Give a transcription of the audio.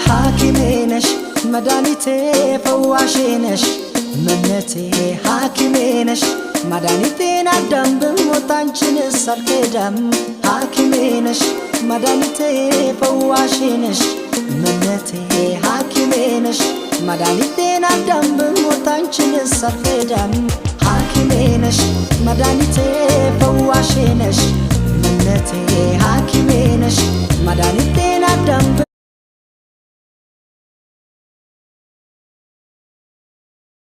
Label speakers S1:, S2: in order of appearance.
S1: ሐኪሜ ነሽ መድኃኒቴ ፈዋሼ ነሽ መነቴ፣ ሐኪሜ ነሽ መድኃኒቴን፣ አዳም ብሞት አንቺንስ አልክዳም። ሐኪሜ ነሽ መድኃኒቴ ፈዋሼ ነሽ መነቴ፣ ሐኪሜ ነሽ መድኃኒቴን፣ አዳም ብሞት አንቺንስ አልክዳም። ሐኪሜ ነሽ መድኃኒቴ ፈዋሼ ነሽ መነቴ፣ ሐኪሜ ነሽ መድኃኒቴን፣ አዳም